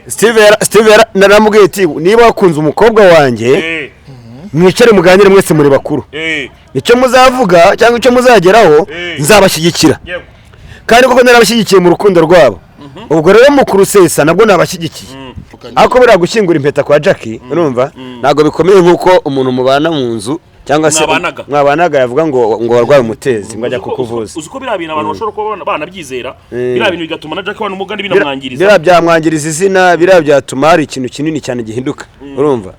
Steve naramubwiye ati: "Niba wakunze umukobwa wanjye, mwicare muganire mwese muri bakuru. Icyo muzavuga cyangwa icyo muzageraho, nzabashyigikira." Kandi koko narabashyigikiye mu rukundo rwabo. Ubwo rero mu kurusesa nabwo nabashyigikiye. Ariko buriya gushyingura impeta kwa Jackie, urumva, ntabwo bikomeye nk'uko umuntu mubana mu nzu cyangwa se Mwabanaga. mwabanaga yavuga ngo warwaye umutezi, ngo ajya kukuvuza. Uzi ko biriya bintu abantu bashobora kuba banabyizera, biriya bintu bigatuma na Jack umugani binamwangiriza. Biriya byamwangiriza izina, biriya byatuma hari ikintu kinini cyane gihinduka, urumva?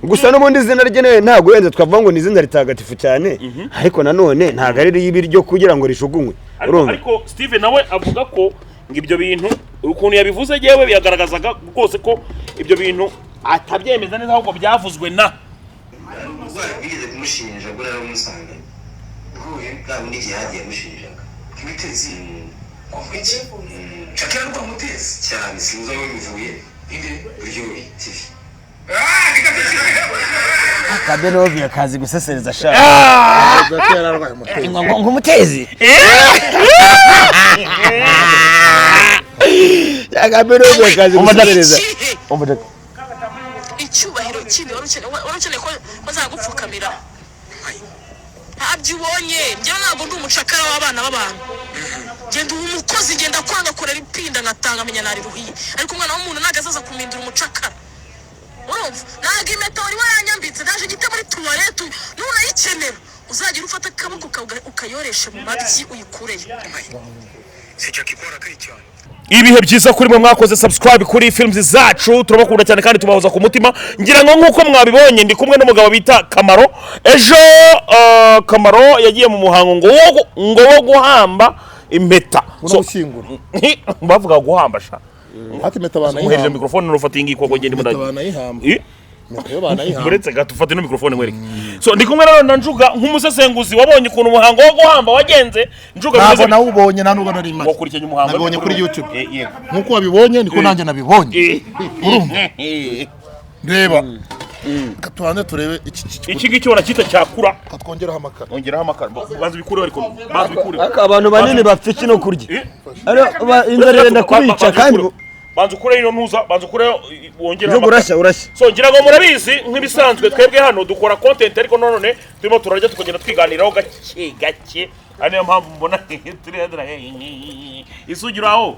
Gusa n'ubundi izina rye ntabwo wenda twavuga ngo ni izina ritagatifu cyane, ariko nanone ntabwo ari ibiryo kugira ngo rijugunywe. Ariko, Urumva? ariko Steve nawe avuga ko ngo ibyo bintu, ukuntu yabivuze, yewe biyagaragazaga rwose ko ibyo bintu atabyemeza neza, ahubwo byavuzwe na Umurwayi bigeze kumushinja ubwo naramusanga bwa bundi igihe hagiye yamushinjaga. Imitezi iki Shakira rwa mutezi? Cyane, sinzi aho bivuye. Inde Buryohe TV. Kabenovia kazi gusesereza sha. Jackie yararwaye umutezi. Ngo umutezi. Kabenovia kazi gusesereza. Icyubahiro kindi wari ukeneye ko nzagupfukamira, ntabyo ubonye. Njyewe ntabwo ndi umucakara w'abana b'abantu. Genda uba umukozi, ngenda kwanga korera ipinda ngatanga menya nariruhiye, ariko umwana w'umuntu ntabwo azaza kumindura umucakara, urumva? Ntabwo impeta wari waranyambitse ndaje ngite muri tuwarete. Nunayikenera uzagira ufata akaboko kawe ukayoreshe mu mabyi uyikureyo. Si Jackie ko warakaye cyane. Ibihe byiza kuri mwe mwakoze subscribe kuri films zacu. Turabakunda cyane kandi tubahoza ku mutima. Ngira ngo nk'uko mwabibonye, ndi kumwe n'umugabo bita Kamaro. Ejo Kamaro yagiye mu muhango ngo wo guhamba impeta. No gushyingura. Bavuga guhamba sha. Hati impeta Muhereje banayihamba. mikrofone n'ufata iyi ngiyi kuko ngende Impeta mudage. banayihamba. Eh? Impeta yo banayihamba. Uretse gato, ufate ino mikrofone nkwereke. So ndi kumwe nanone na Njuga nk'umusesenguzi wabonye ukuntu umuhango wo guhamba wagenze. Njuga, Ntabwo bimeze nawubonye, nta nubwo nari mpari. Wakurikiranye umuhango? Nabibonye kuri YouTube. Yego. Nk'uko wabibonye niko nanjye nabibonye. Urumva, reba. Reka tubanze turebe iki. Iki ngiki waracyita cyakura. Katwongeraho amakara. Ongeraho amakara. Banza ubikureho, ariko banza ubikureho. Ariko abantu banini bapfa iki no kurya? Eh? Ariko inzara irenda kubica kandi Banza ukureho ino ntuza, banza ukureho, wongereho Njuga, amakara. urashya, urashya. So ngira ngo murabizi, nk'ibisanzwe twebwe hano dukora content, ariko none turimo turarya tukagenda twiganiraho gake gake, ari niyo mpamvu mbona turi isugira aho.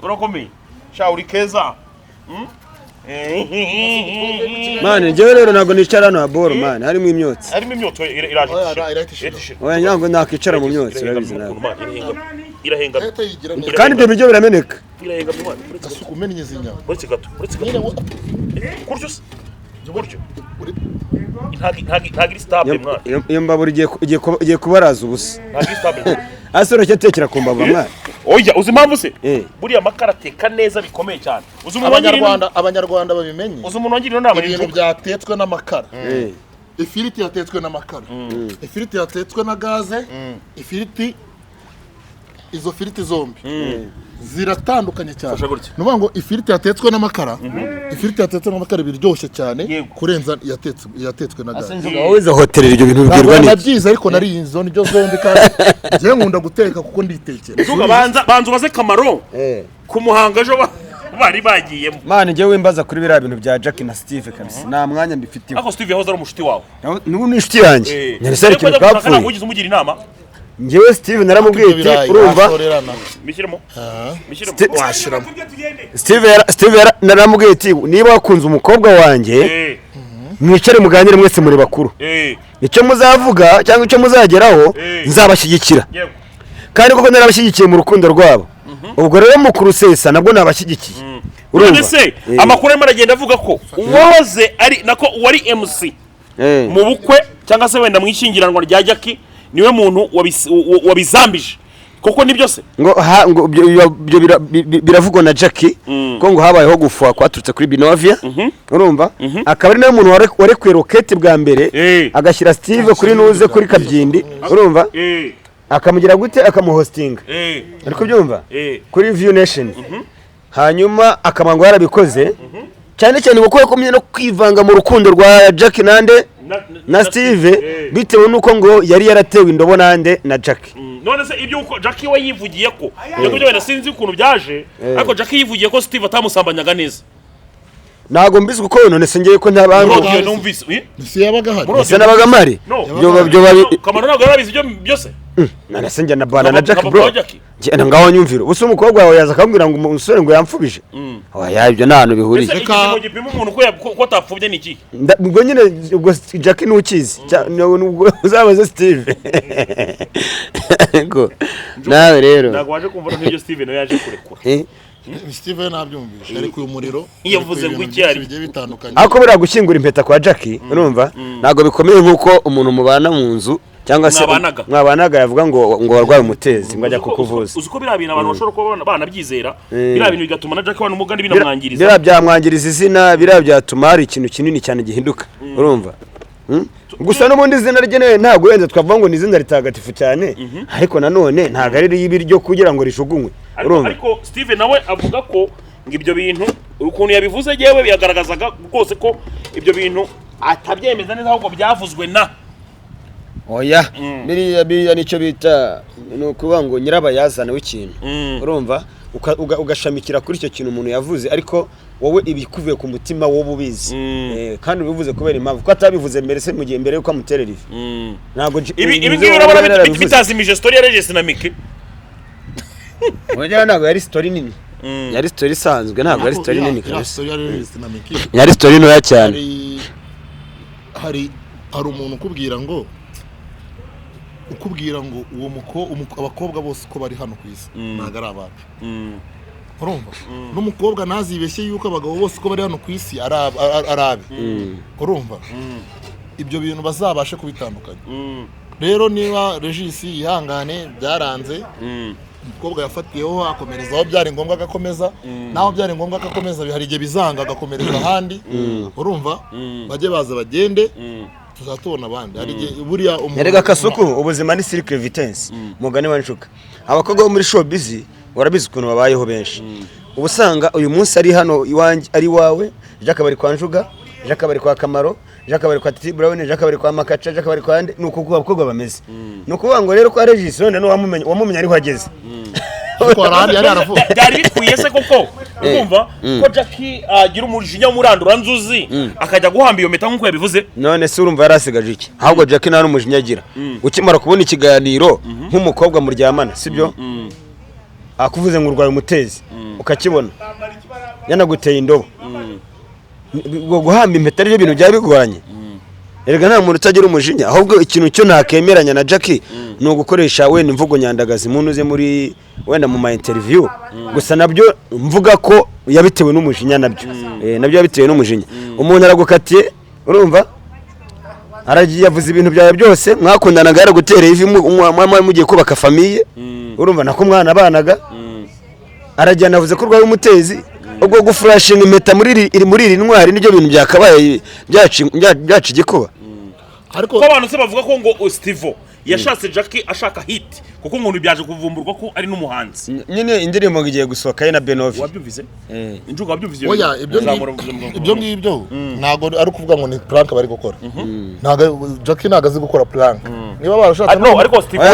Urakomeye sha, uri keza. Man, njyewe rero ntabwo nicara hano haboro, man, harimo imyotsi. Harimo imyoto, iraje. Oya, irahita ishira. Ishira. Oya, ntabwo nakwicara mu myotsi, urabizi nawe. Irahengamye. Leta yigira neza. Kandi ibyo biryo birameneka. Irahengamye mwana, uretse gato. Asuka umennye izi nyama. Uretse gato, uretse gato. Nyine Kuryo se kuryo, ntabwo iri stable mwana. Iyo mbabura igiye kubaraza ubusa. Ntabwo iri stable. Hasi uracytekera ku mbabura, mwana. Oya, uzi impamvu se? Eh. Buriya amakara ateka neza bikomeye cyane. Uzi umuntu wangiriye Abanyarwanda babimenye. Uzi umuntu wangiriye inama ni Ibintu Njuga. byatetswe n'amakara, ifiriti yatetswe n'amakara, ifiriti yatetswe na gaze, ifiriti, izo firiti zombi ziratandukanye cyane. Fasha gutya. Ni ukuvuga ngo ifiriti yatetswe n'amakara, ifiriti yatetswe n'amakara biryoshye cyane kurenza yatetswe na gaze. Wowe izo hoteli, ibyo bintu Ntabwo bibwirwa n'iki? nabyize, ariko nariye izo ndyo zombi kandi njyewe nkunda guteka kuko nditekera. Njuga, banza ubaze Kamaro ku muhango ejo bari bagiyemo. Man, njyewe wimbaza kuri biriya bintu bya Jack na Steve kabisa, nta mwanya mbifitiho. Ariko Steve yahoze ari umushuti wawe. N'ubu ni inshuti yanjye. Nyarisa, hari ikintu Ariko ntabwo twapfuye. wigeze umugira inama? Njyewe Steve naramubwiye Ibyo ati birayi urumva washorerana. Mishyiremo, mishyiremo. Washiramo. Steve naramubwiye ati: "Niba wakunze umukobwa wanjye, mwicare muganire mwese muri bakuru. Icyo muzavuga cyangwa icyo muzageraho, nzabashyigikira." Kandi koko narabashyigikiye mu rukundo rwabo. Ubwo rero mu kurusesa nabwo nabashyigikiye, urumva? None se amakuru arimo aragenda avuga ko uwahoze ari, nako uwari MC mu bukwe cyangwa se wenda mu ishyingiranwa rya Jackie niwe muntu wabizambije koko, nibyo se? Ngo ha, ngo ibyo biravugwa na Jackie ko ngo habayeho gufuha kwaturutse kuri Binovia, urumva, akaba ari nawe muntu warekuye roketi bwa mbere, agashyira Steve kuri nuze kuri kabyindi, urumva, akamugira gute, akamuhostinga, uri kubyumva, kuri View Nation. Hanyuma akaba ngo yarabikoze cyane cyane kuko yakomye no kwivanga mu rukundo rwa Jack nande na Steve, bitewe n'uko ngo yari yaratewe indobo nande na Jack. None se ibyo uko Jackie we yivugiye ko ibyo ngibyo wenda sinzi ukuntu byaje, ariko Jackie yivugiye ko Steve atamusambanyaga neza. Ntabwo mbizi kuko none se ngewe ko ntabandi Muri audio numvise, eh? Si yabaga ahari. Muri se nabaga mpari. No. Byo babi. Kamaro ntabwo yarabizi ibyo byose. None se njya na bana na Jack Nka bro. papa wa Jackie. Njye ngaho nyumvira ubu se umukobwa wawe yaza akambwira ngo umusore ngo yamfubije. Oya, ibyo nta hantu bihuriye. Ese igipimo gipima umuntu ko atapfubye ni iki? Ubwo nyine ubwo Jack ntukizi, ubwo uzabaze Steve. Ariko nawe rero Ntabwo waje kumva n'ibyo Steve nawe yaje kurekura. Steve nabyumvise ariko uyu muriro Yavuze ngo iki ari? Bigiye bitandukanye. Ariko buriya gushyingura impeta kwa Jackie, urumva, ntabwo bikomeye nk'uko umuntu mubana mu nzu cyangwa se Mwabanaga. mwabanaga yavuga ngo warwaye umutezi ngo ajya kukuvuza. Uzi ko biriya bintu abantu bashobora kuba banabyizera, biriya bintu bigatuma na Jackie umugani binamwangiriza. Biriya byamwangiriza izina, biriya byatuma hari ikintu kinini cyane gihinduka, urumva. Gusa n'ubundi izina rye ntabwo wenda twavuga ngo ni izina ritagatifu cyane, ariko nanone ntabwo ari ibiryo kugira ngo rijugunywe, urumva. Ariko Steve nawe avuga ko ngo ibyo bintu ukuntu yabivuze yewe biyagaragazaga rwose ko ibyo bintu atabyemeza neza, ahubwo byavuzwe na Oya, biriya nicyo bita ni ukuvuga ngo nyirabayazana w'ikintu, urumva, ugashamikira kuri icyo kintu umuntu yavuze, ariko wowe ibikuvuye ku mutima wowe ubizi. Kandi ubivuze kubera impamvu ko atabivuze mbere se mu gihe mbere yuko amuterera ivi. Ntabwo Ibi ngibi urabona bitazimije story ya Regis na Miki. Oya, ntabwo yari story nini, yari story isanzwe, ntabwo yari story nini Iriya kabisa. story ya Regis na Miki. Yari story ntoya cyane. Hari umuntu ukubwira ngo uwo abakobwa bose uko bari hano ku isi ntabwo ari abacu, urumva. N'umukobwa ntazibeshye yuko abagabo bose uko bari hano ku isi ari abe, urumva. Ibyo bintu bazabashe kubitandukanya. Rero niba Regis yihangane byaranze, umukobwa yafatiyeho akomereza aho byari ngombwa agakomeza, naho byari ngombwa agakomeza, hari igihe bizanga agakomereza ahandi, urumva. Bajye baza bagende, tuzatubona abandi. Hari igihe buriya umuntu Erega Kasuku, ubuzima ni circle vitesse, mugani wa Nshuka. Abakobwa bo muri showbiz urabizi ukuntu babayeho benshi. Uba usanga uyu munsi ari hano iwanjye ari iwawe, ejo akaba ari kwa Njuga, ejo akaba ari kwa Kamaro, ejo akaba ari kwa Titi Brown, ejo akaba ari kwa Makaca, ejo akaba ari kwa Nde. Ni uko abakobwa bameze. Ni ukuvuga ngo rero kwa Regis wenda n'uwamumenya ariho ageze. Ariko hari ahandi yari aravuga. Byari bikwiye se koko urumva ko Jackie agira umujinya w'umuranduranzuzi akajya guhamba iyo mpeta nk'uko yabivuze? None se urumva yarasigaje iki? Ahubwo Jackie nta n'umujinya agira. Ukimara kubona ikiganiro nk'umukobwa muryamana, sibyo? Akuvuze ngo urwaye umutezi, ukakibona yanaguteye indobo, ubwo guhamba impeta aribyo bintu byaba bigoranye. Erega nta muntu utagira umujinya, ahubwo ikintu cyo ntakemeranya na Jackie ni ugukoresha wenda imvugo nyandagazi muntu uze muri wenda mu ma interview. Gusa nabyo mvuga ko yabitewe n'umujinya, nabyo nabyo yabitewe n'umujinya. Umuntu aragukatiye, urumva, aragiye yavuze ibintu byawe byose, mwakundanaga yaragutereye ivi, mugiye kubaka famille, urumva, nako mwana abanaga, arajyana avuze ko urwaye umutezi. Ubwo gufurashinga impeta muri iri ntwari nibyo bintu byakabaye byaca igikuba. Ariko ko abantu se bavuga ko ngo Steve yashatse Jackie ashaka hit, kuko ngo byaje kuvumburwa ko ari n'umuhanzi. Nyine indirimbo igiye gusohoka ye na Benovi. Wabyumvise? Injuga wabyumvise? Oya, ibyo ngibyo ntabwo ari ukuvuga ngo ni prank bari gukora. Ntabwo Jackie ntabwo azi gukora prank. Niba barashatse no, ariko Steve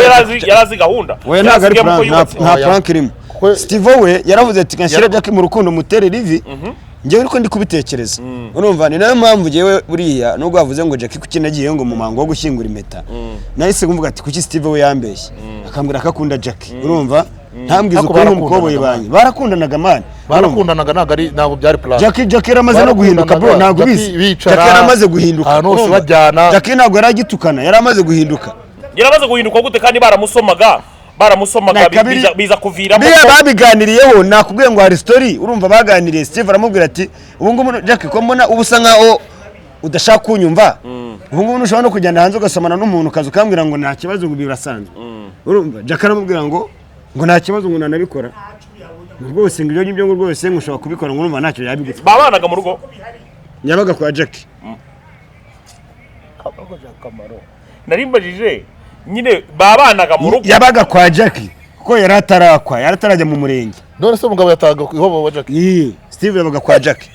yarazi gahunda. Oya, ntabwo ari prank, nta prank irimo. Steve we yaravuze ati kanshyira Jackie mu rukundo mutere rivi. Njyewe ariko ndi kubitekereza, urumva, ni nayo mpamvu njyewe buriya nubwo bavuze ngo Jackie kuki nagiye ngo mu muhango wo gushyingura impeta, nahise mvuga ati kuki Steve we yambeshye akambwira ko akunda Jackie, urumva, ntambwiza ukuri n'umukoboyi banjye barakundanaga man, barakundanaga ntabwo ari ntabwo byari plan. Jackie yaramaze no guhinduka bro, ntabwo ubizi. Jackie yaramaze guhinduka ahantu hose bajyana. Jackie ntabwo yari agitukana, yaramaze guhinduka. Yaramaze guhinduka gute kandi baramusomaga biza kuviramo. Biriya babiganiriyeho, nakubwiye ngo hari story, urumva, baganiriye Steve aramubwira ati ubu ngubu Jackie ko mbona ubu usa nkaho udashaka kunyumva, ubu ngubu ntushobora no kugenda hanze ugasomana n'umuntu ukaza ukambwira ngo nta kibazo ngo birasanzwe, urumva. Jackie aramubwira ngo nta kibazo ngo nanabikora rwose, ngo ibyo ngibyo ngo rwose ngo ushobora kubikora ngo urumva ntacyo yabigutwara. Babanaga mu rugo yabaga kwa Jackie. Narimbajije nyine babanaga mu rugo, yabaga kwa Jackie kuko yari atarakwa, yari atarajya mu murenge. None se umugabo yataga ihobo wa Jackie? Steve yabaga kwa Jackie.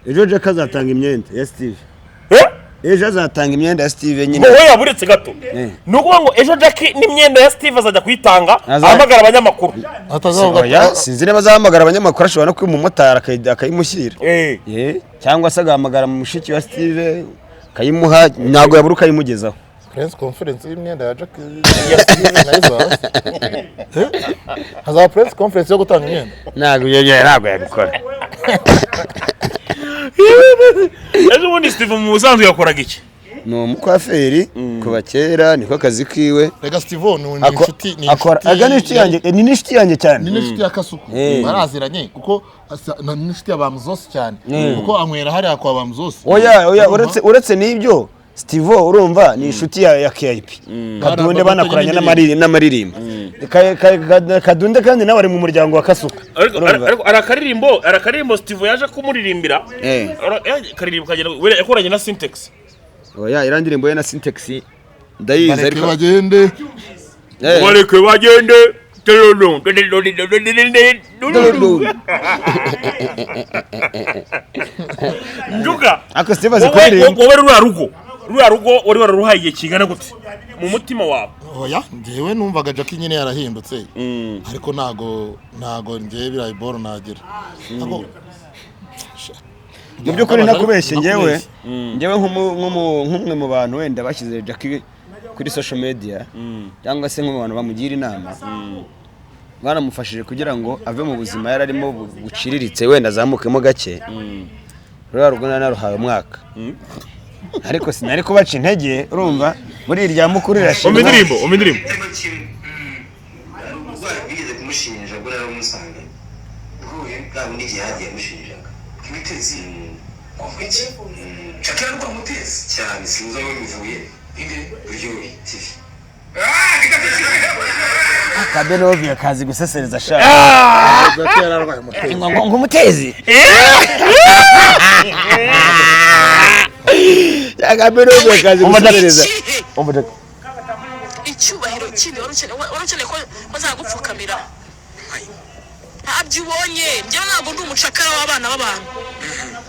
Ejo Jackie azatanga imyenda ya Steve. Ejo azatanga imyenda ya Steve nyine. Wowe yaburetse gato. Eh. Ni ukuvuga ngo ejo Jackie n'imyenda ya Steve azajya kuyitanga, Aza- ahamagara abanyamakuru. Atazavuga. Oya, sinzi niba azahamagara abanyamakuru, ashobora no kuba umumotari akayimushyira. Eh, cyangwa se agahamagara mushiki wa Steve akayimuha, ntabwo yabura ukayimugezaho. Press conference y'imyenda ya Jack ya Steve nayo izaba. Eh? Hazaba press conference yo gutanga imyenda. Ntabwo ibyo ntabwo yabikora. Ejo ubundi Steve mu busanzwe yakoraga iki? Ni umukwaferi kuva kera, niko kazi kiwe. Rega Steve ni inshuti, ni Akora aga ni inshuti yanjye, ni n'inshuti yanjye cyane. Ni n'inshuti ya Kasuku. Eh. Baraziranye kuko ni n'inshuti ya Bamuzosi cyane, kuko anywera hariya kwa Bamuzosi. Oya oya, uretse n'ibyo, Steve urumva ni inshuti ya KIP Kadunde, banakoranye n'amaririmbo. Kadunde kandi nawe ari mu muryango wa Kasuku. Ariko Urumva? ariko ari akaririmbo Steve yaje kumuririmbira. Akaririmbo kagenda we yakoranye na Syntax. Oya, iriya ndirimbo ye na Syntax ndayizi. Bareke Ariko bagende. Bareke bagende. Njuga. Ako Steve azi Wowe kuririmba. wowe ruriya rugo wari wararuhaye igihe kingana gute mu mutima wawe? Oya, njyewe numvaga Jackie nyine yarahindutse, ariko ntago njyewe birayi boro nagira. Mu by'ukuri ntakubeshye, njyewe nk'umwe mu bantu wenda bashyize Jackie kuri social media, cyangwa se nko mu bantu bamugira inama, banamufashije kugira ngo ave mu buzima yari arimo buciriritse, wenda azamukemo gake, ruriya rugo nari naruhaye umwaka, ariko sinari kubaca intege. Urumva muri irya mukuru Umva irashimwa. indirimbo, umva indirimbo. Igitego kimwe hari uburwayi bwigeze kumushinja ubwo yari amusanganye uhuye bwa bundi jihadi yamushinjaga. Mutezi iki? Shakira rwa Mutezi cyane, sinzi aho bivuye. Inde Buryohe TV. Kabenovia kazi gusesereza sha. Jackie yararwaye Mutezi. Ngo umutezi ya Kabenovia kazi gusesereza. Ikihe? Umva Jackie. Icyubahiro kindi wari ukeneye ko nzagupfukamira? Ntabyo ubonye. Njyewe ntabwo ndi umucakara w'abana b'abantu.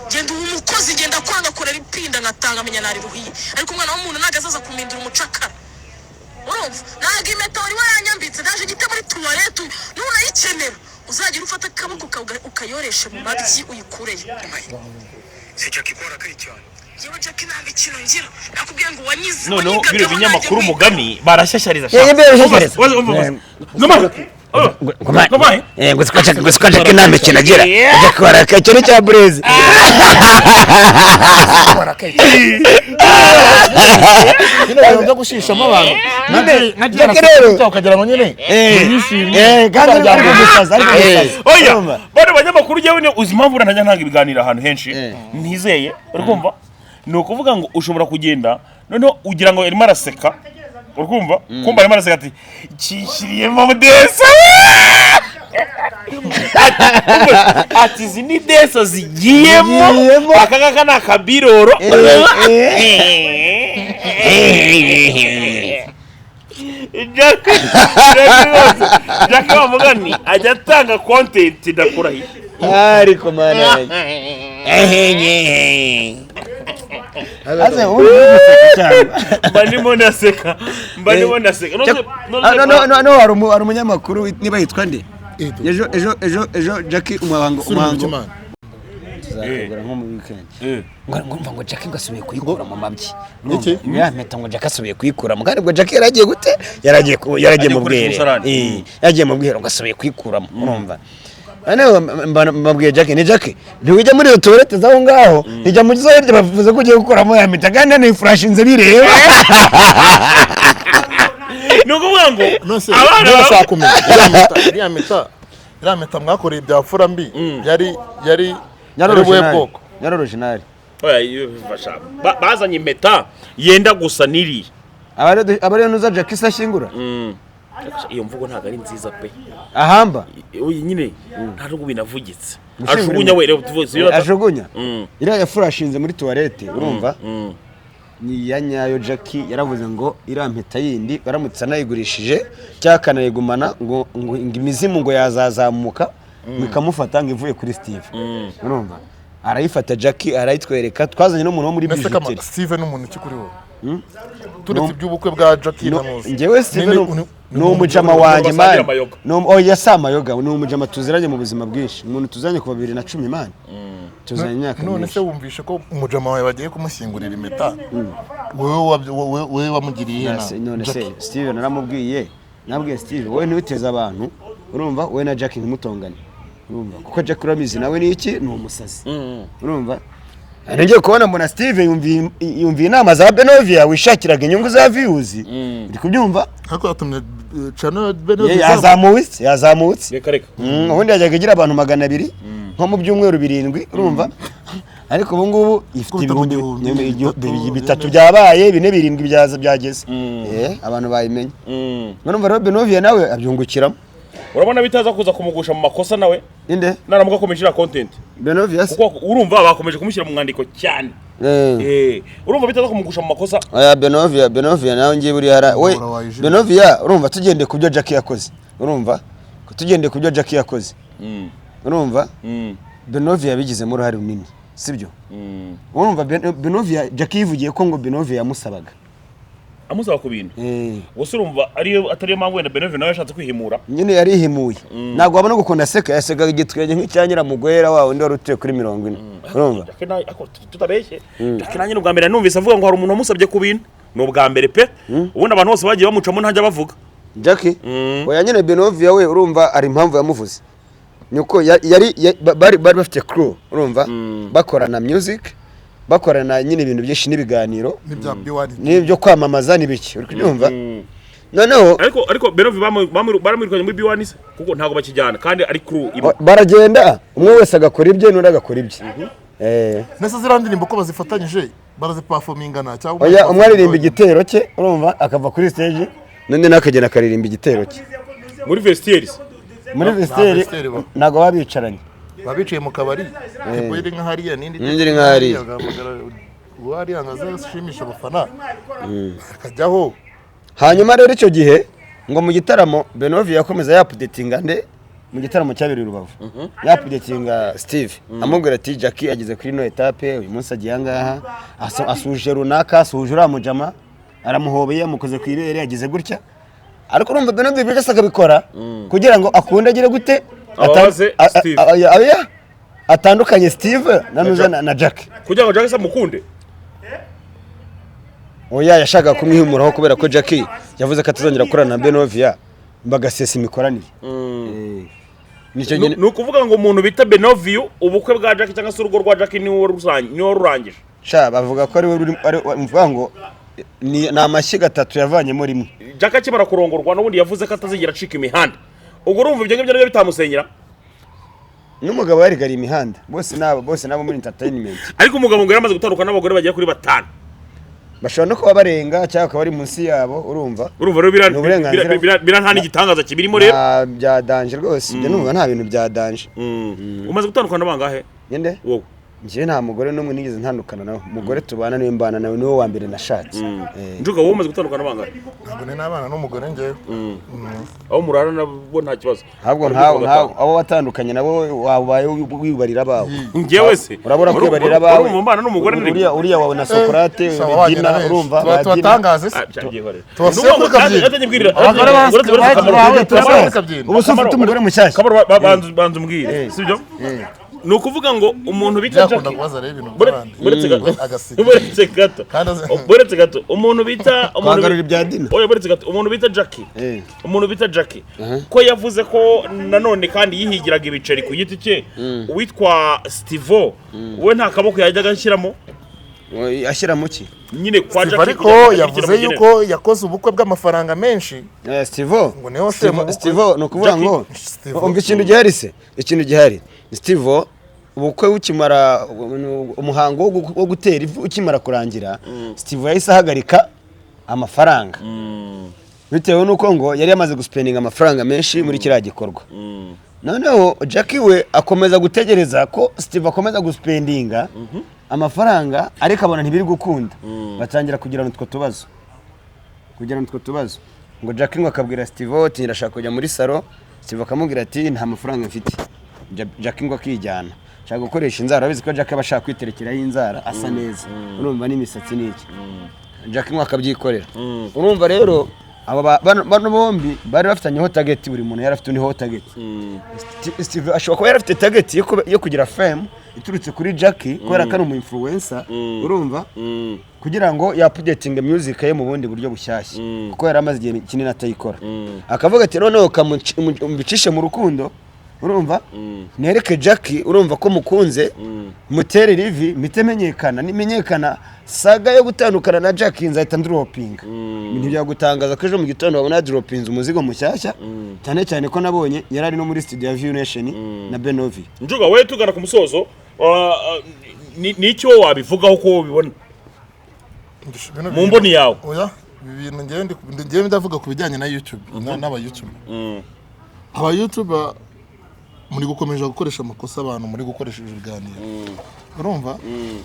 Ngenda uba umukozi, ngenda kwanga korera ipinda ngatanga menya nariruhiye, ariko umwana w'umuntu ntabwo azaza kumindura umucakara. Urumva, ntabwo impeta wari waranyambitse ndaje ngite muri tuwarete. Nunayikenera uzagira ufata akaboko kawe ukayoreshe mu mabyi uyikureyo. Si Jackie ikora cyane. Njyewe Jackie nta mikino ngira, nakubwiye ngo wanyize Noneho wanyigagaho bino binyamakuru nanjye. Umugani barashyashyariza. Yeah, barashyashyariza. Ngoma. Ngo siko Jackie nta mikino agira, Jackie waraka icyo ni cya Burezi. Nyine ibintu byo gushishamo abantu nka Jackie rero. ukagira ngo nyine yishimye. Kandi ari gusaza, ari gusaza. Oya. Urumva? Bano banyamakuru, njyewe ni uzi impamvu ntajya ntanga ibiganiro ahantu henshi ntizeye, uri kumva? Ni ukuvuga ngo ushobora kugenda noneho ugira ngo arimo araseka, uri kumva? Kumva arimo araseka ati "Cyishyiriyemo desa", ati "Izi ni desa zigiyemo." Zigiyemo. Aka ngaka ni akabiroro. Jackie rwose, Jackie wa mugani ajya atanga content, ndakurahiye. Ariko mana yanjye. Aze ubu uri guseka cyane. Mba ndimo ndaseka, mba ndimo ndaseka. Ah, no, no, no, no, hari umunyamakuru niba yitwa nde? Edo. Ejo Jackie umuhango Suri mu umuhango Kimana. Tuzakugura nko mu weekend. Ngo ngumva ngo Jackie ngo asubiye kuyikura mu mabyi. Iki? Ya mpeta ngo Jackie asubiye kuyikuramo, kandi ngo Jackie yaragiye gute? Yaragiye mu Agiye gukoresha bwiherero. umusarani. Yagiye mu bwiherero ngo asubiye kuyikuramo, urumva? Noneho mbabwiye Jackie, ni Jackie, ntiwijya muri iyo toilette z'aho ngaho, ntijya mu zo hirya, bavuze ko ugiye gukuramo ya mpeta kandi nanifurashinze bireba. Ni ukuvuga ngo Nose abana niba nashaka kumenya iriya mpeta mwakoreye ibya fura mbi yari ubuhe bwoko? Yari original. Oya, iyo bifasha. Bazanye impeta yenda gusa n'iriya. Aba rero nuza Jackie se ashyingura. Iyo mvugo ntabwo ari nziza pe. Ahamba. Oya, nyine nta nubwo binavugitse. Gushyingura Ajugunya we, reba tuvuze iyo Ajugunya. Iriya yafurashinze muri toilette, urumva? Ni iya nyayo. Jackie yaravuze ngo iriya mpeta yindi baramutse anayigurishije cyangwa akanayigumana, ngo imizimu ngo yazazamuka ngo ikamufata ngo ivuye kuri Steve, urumva? Arayifata Jackie, arayitwereka. Twazanye n'umuntu wo muri Mbese kama bijuteri. Steve ni umuntu ki kuri wowe, turetse iby'ubukwe bwa Jackie na Muzi? Njyewe Steve ni umujama wanjye, basangira man. amayoga. Oya, si amayoga, ni umujama tuziranye mu buzima bwinshi, umuntu tuziranye kuva 2010, man, tuziranye imyaka None myinshi. se wumvishe ko umujama wawe bagiye kumushyingurira impeta, wowe wamugiriye inama? None se Steve naramubwiye, nabwiye Steve: "Wowe ntiwiteze abantu, urumva? Wowe na Jackie ntimutongane, urumva? Kuko Jackie urabizi nawe ni iki, ni umusazi, urumva?" Ngiye kubona mbona Steve yumviye inama za Benovia wishakiraga inyungu za views, uri kubyumva? Ariko yatumye channel Benovia Yazamutse, yazamutse. Reka reka. Ubundi yajyaga agira abantu 200 nko mu byumweru 7, urumva? Ariko ubu ngubu ifite Kubita mu ibihumbi gihumbi, bitatu, bitatu bine. byabaye bine, birindwi byaza byageze. Abantu bayimenye. Urumva rero Benovia nawe abyungukiramo. Urabona bitaza kuza kumugusha mu makosa nawe Inde? naramuka akomeje iriya content? Benovia se? Kuko urumva bakomeje kumushyira mu mwandiko cyane. Urumva bitaza kumugusha mu makosa? Oya, Benovia nawe ngiye buriya we. Umura wayijimye. Benovia, urumva, tugendeye ku byo Jackie yakoze, urumva, tugendeye ku byo Jackie yakoze, urumva, Benovia yabigizemo uruhare runini, sibyo? Urumva Benovia, Jackie yivugiye ko ngo Benovia yamusabaga. Amusaba ku bintu. Gusa urumva ariyo atariyo mpamvu wenda Benovia nawe yashatse kwihimura? Nyine yarihimuye, ntabwo wabona gukunda aseka, yasekaga igitwenge nk'icya nyiramugwera wa wundi wari utuye kuri 40, urumva? Jackie ariko tutabeshye, Jackie nanjye ni ubwa mbere numvise avuga ngo hari umuntu wamusabye ku bintu, ni ubwa mbere pe. Ubundi abantu bose bagiye bamucamo ntajya bavuga. Jackie? Oya nyine, Benovia we, urumva, hari impamvu yamuvuze, ni uko yari bari bafite crew, urumva, bakorana music, bakorana nyine ibintu byinshi n'ibiganiro n'ibya B1. N'ibyo kwamamaza n'ibiki, uri kubyumva? Noneho Ariko Benovia baramwirukanye muri B1 se, kuko ntabwo bakijyana kandi ari crew imwe. Baragenda, umwe wese agakora ibye n'undi agakora ibye. Nese ziriya ndirimbo ko bazifatanyije, baraziperformingana cyangwa? Oya, umwe aririmba igitero cye, urumva, akava kuri stage, n'undi nawe akagenda akaririmba igitero cye. Muri vestiaire se? Muri vestiaire. Vestiaire ba. Ntabwo baba bicaranye. Baba bicaye mu kabari, tipo iri nka hariya n'indi. N'indi iri nka hariya. Agahamagara uwo hariya ngo aze ashimishe abafana, akajyaho. Hanyuma rero icyo gihe ngo mu gitaramo Benovia yakomeza yaupdatinga nde, mu gitaramo cyabereye i Rubavu, yaupdatinga Steve, amubwira ati: "Jackie ageze kuri ino étape, uyu munsi agiye ahangaha, asuhuje runaka, asuhuje uriya mujama, aramuhobeye, amukoze ku ibere, ageze gutya." Ariko urumva Benovia ibyo byose akabikora kugira ngo akunde agire gute? Ababaze Steve. Oya, atandukanye Steve na Nuza na Jackie. Kugira ngo Jackie se amukunde? Oya, yashakaga kumwihimuraho kubera ko Jackie yavuze ko atazongera gukorana na Benovia, bagasesa imikoranire. Nicyo nyine. Ni ukuvuga ngo umuntu bita Benovio, ubukwe bwa Jackie cyangwa se urugo rwa Jackie niwe rurangije? Sha, bavuga ko ari we ruri, ari mvuga ngo ni amashyiga atatu yavanyemo rimwe. Jackie akimara kurongorwa n'ubundi yavuze ko atazigera acika imihanda. Ubwo urumva ibyo ngibyo nabyo bitamusenyera? N'umugabo yarigariye imihanda, bose nabo muri entertainment. Ariko umugabo ngo yaramaze gutandukana n'abagore bagera kuri batanu. Bashobora no kuba barenga cyangwa bakaba bari munsi yabo, urumva? Urumva rero Ni uburenganzira. biriya nta n'igitangaza kibirimo rero. Nta bya danger rwose, ibyo numva nta bintu bya danger. Umaze gutandukana bangahe? Nyinde? Wowe. Njyewe nta mugore n'umwe nigeze ntandukana nawe. Umugore tubana niwe mbana nawe, niwe wa mbere nashatse. Njuga, wowe umaze gutandukana bangahe? Ntabwo ni n'abana n'umugore njyewe. Aho murara nabo nta kibazo? Ahubwo nkawe abo watandukanye nabo wabaye wibarira abawe. Njyewe se? Urabura kwibarira abawe. Urumva mbana n'umugore nari Uriya wawe na Socrate, Sawa, wabanye Dina, na benshi. urumva, ba Dina. Tubatangaze se? Ah, byihorere. Tubasiye Nukuvuga ngo kuri kabyiniro. nanjye Abagore uretse bawe Kamaro, tubasiye kuri kabyiniro. Ubu se ufite umugore mushyashya? Kamaro, banza umbwire, sibyo? Ni ukuvuga ngo umuntu bita Byakunda Jackie kubaza rero ibintu by'abandi. Buretse gato. Agasiga. Buretse gato. Kandi azi- Buretse gato, umuntu bita umuntu Twagarura ibya Dina. Oya, buretse gato, umuntu bita Jackie, umuntu bita Jackie ko yavuze ko nanone kandi yihigiraga ibiceri ku giti cye, uwitwa Stivo we nta kaboko yajyaga ashyiramo? Ashyira mu ki? Nyine kwa Steve Jackie ariko kugira ngo yavuze ashyigikire. yuko yakoze ubukwe bw'amafaranga menshi. Stivo. Ngo niwe washoye mu bukwe. Stivo, ni ukuvuga Jackie. ngo Stivo. umva ikintu gihari se, ikintu gihari, Stivo ubukwe bukimara, umuhango wo gutera ivu ukimara kurangira, Stivo yahise ahagarika amafaranga bitewe n'uko ngo yari yamaze guspendinga amafaranga menshi muri kiriya gikorwa. Noneho Jackie we akomeza gutegereza ko Steve akomeza guspendinga amafaranga, ariko abona ntibiri gukunda, batangira kugirana utwo tubazo, ngo Jackie ngo akabwira Steve ati: "Ndashaka kujya muri salon." Steve akamubwira ati: "Nta mafaranga mfite." Jackie ngo akijyana. Nshaka gukoresha inzara. Urabizi ko Jack aba ashaka kwiterekeraho inzara asa neza, urumva, n'imisatsi n'iki, Jack mwe akabyikorera. Urumva rero aba bano bombi bari bafitanyeho target, buri muntu yari afite undi ho target. Steve ashobora kuba yari afite target yo kugira fame iturutse kuri Jackie, kubera ko ari umu influencer, urumva, kugira ngo yaupdatinge music ye mu bundi buryo bushyashya, kuko yari amaze igihe kinini atayikora. Akavuga ati: "Noneho mbicishe mu rukundo, urumva, nereke Jackie, urumva, ko mukunze, mutere rivi, mpite menyekana. Nimenyekana, saga yo gutandukana na Jackie nzahita ndropinga." Ntibyagutangaza ko ejo mu gitondo babona dropinze umuzigo mushyashya, cyane cyane ko nabonye yari ari no muri studio ya View Nation na Benovi. Njuga, we tugana ku musozo, ni icyo wowe wabivugaho, ko ubibona mu mboni yawe? Oya, ibi bintu ngewe ndavuga ku bijyanye na YouTube n'aba YouTube. Aba YouTube muri gukomeza gukoresha amakosa abantu muri gukoresha ibiganiro, urumva?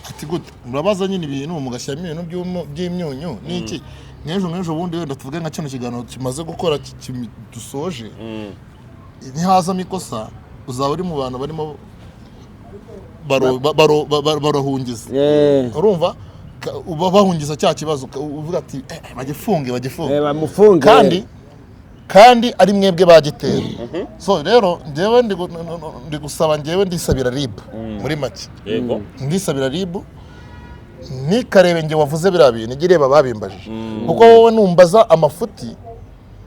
Ati gute? Murabaza nyine ibintu mugashyiramo ibintu by'imyunyu n'iki. Nk'ejo bundi, wenda tuvuge nka kino kiganiro kimaze gukora dusoje, nihazamo ikosa uzaba uri mu bantu barimo barahungiza, urumva? Uba bahungiza cya kibazo, uvuga ati: "Eh, eh, bagifunge, bagifunge." Bamufunge. Kandi ari mwebwe bagitera. So rero njyewe ndi gusaba, njyewe ndisabira RIB muri make. Ndisabira RIB ntikarebe njye wavuze biriya bintu, ijye ireba ababimbajije, kuko wowe numbaza amafuti,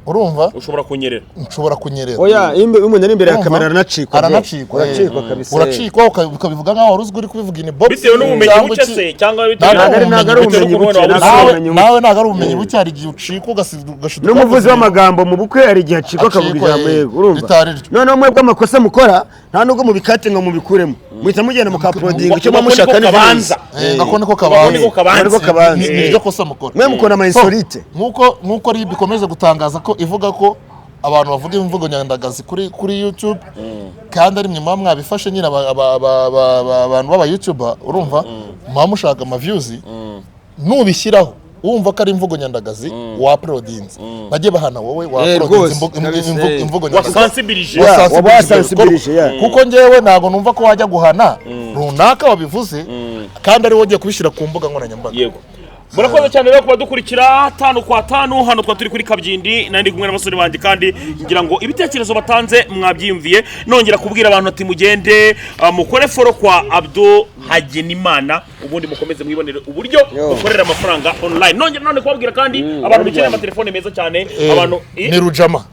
urumva, ushobora kunyerera. Nshobora kunyerera. Oya, iyo umuntu ari imbere ya Urumva? kamera aranacikwa, bro. Aranacikwa. Uracikwa kabisa. Uracikwa ukabivuga nkaho wari uzwi uri kubivuga in box. Bitewe n'ubumenyi cyangwa buke iki. se, cyangwa bitewe Ntabwo ari ntabwo ari bitewe ubumenyi n'ukuntu buke, waba ntabwo ari nawe ubumenyi buke. Nawe ntabwo ari ubumenyi buke, hari igihe ucikwa ugashiduka N'umuvuzi wakoze w'amagambo mu bukwe hari igihe acikwa akavuga Acikwa, ijambo. Yego, urumva. Ritari ryo. Noneho mwebwe amakosa mukora, nta nubwo mubikate ngo mubikuremo, muhita mugenda mukauploadinga icyo muba Ngo mushaka niko kabanza. Ngako niko Ngako kabanza. niko kabanza. Niko kabanza. Ni ryo kosa mukora. Mwe mukora ama insolite. Nk'uko RIB ikomeje gutangaza ko ivuga ko abantu bavuga imvugo nyandagazi kuri YouTube, kandi ari mwe muba mwabifashe nyine, abantu b'aba YouTuber, urumva, muba mushaka ama views. Nubishyiraho wumva ko ari imvugo nyandagazi wauploadinze, bajye bahana wowe wauploadinze Rwose, kabisa, imvugo nyandagazi. Wasensibilije. Yeah, Wasensibilije. waba wasensibilije, yeah. Kuko njyewe ntabwo numva ko wajya guhana runaka wabivuze kandi ari wowe ugiye kubishyira ku mbuga nkoranyambaga. Yego, murakoze cyane rero kuba dukurikira tanu kwa tanu. Hano twa turi kuri Kabyindi, nari ndi kumwe n'abasore banjye, kandi ngira ngo ibitekerezo batanze mwabyiyumviye. Nongera kubwira abantu ati mugende mukore follow kwa Abdul Hagenimana, ubundi mukomeze mwibonere uburyo Yo. mukorera amafaranga online. Nongera none kubabwira kandi abantu bikeneye amatelefone meza cyane, abantu Ni Rujama.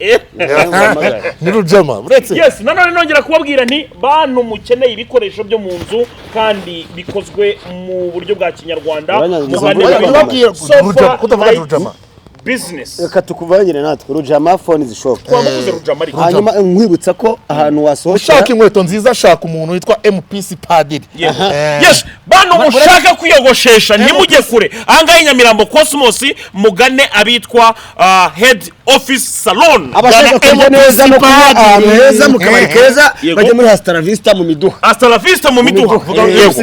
Ni Rujama uretse. Yes, nanone nongera kubabwira nti bantu mukeneye ibikoresho byo mu nzu kandi bikozwe mu buryo bwa kinyarwanda, mugane Oya, kuri ntibabwire Sofa Rujama, kutavuga Light Rujama. Business. Reka tukuvangire natwe Rujama Phone Shop. Twamuvuze Rujama ariko. Hanyuma nkwibutsa ko ahantu wasohokera Ushaka inkweto nziza, shaka umuntu witwa MPC Padiri. Yes, bantu mushaka kwiyogoshesha, ntimujye kure. Ahangaha i Nyamirambo Cosmos, mugane abitwa Head Office Salon. Abashaka Gana kurya neza no kunywa MPC ahantu heza mu kabari keza, Yego. bajya muri Hasta La Vista mu Miduha. Hasta La Vista mu Miduha. Miduha. Yego.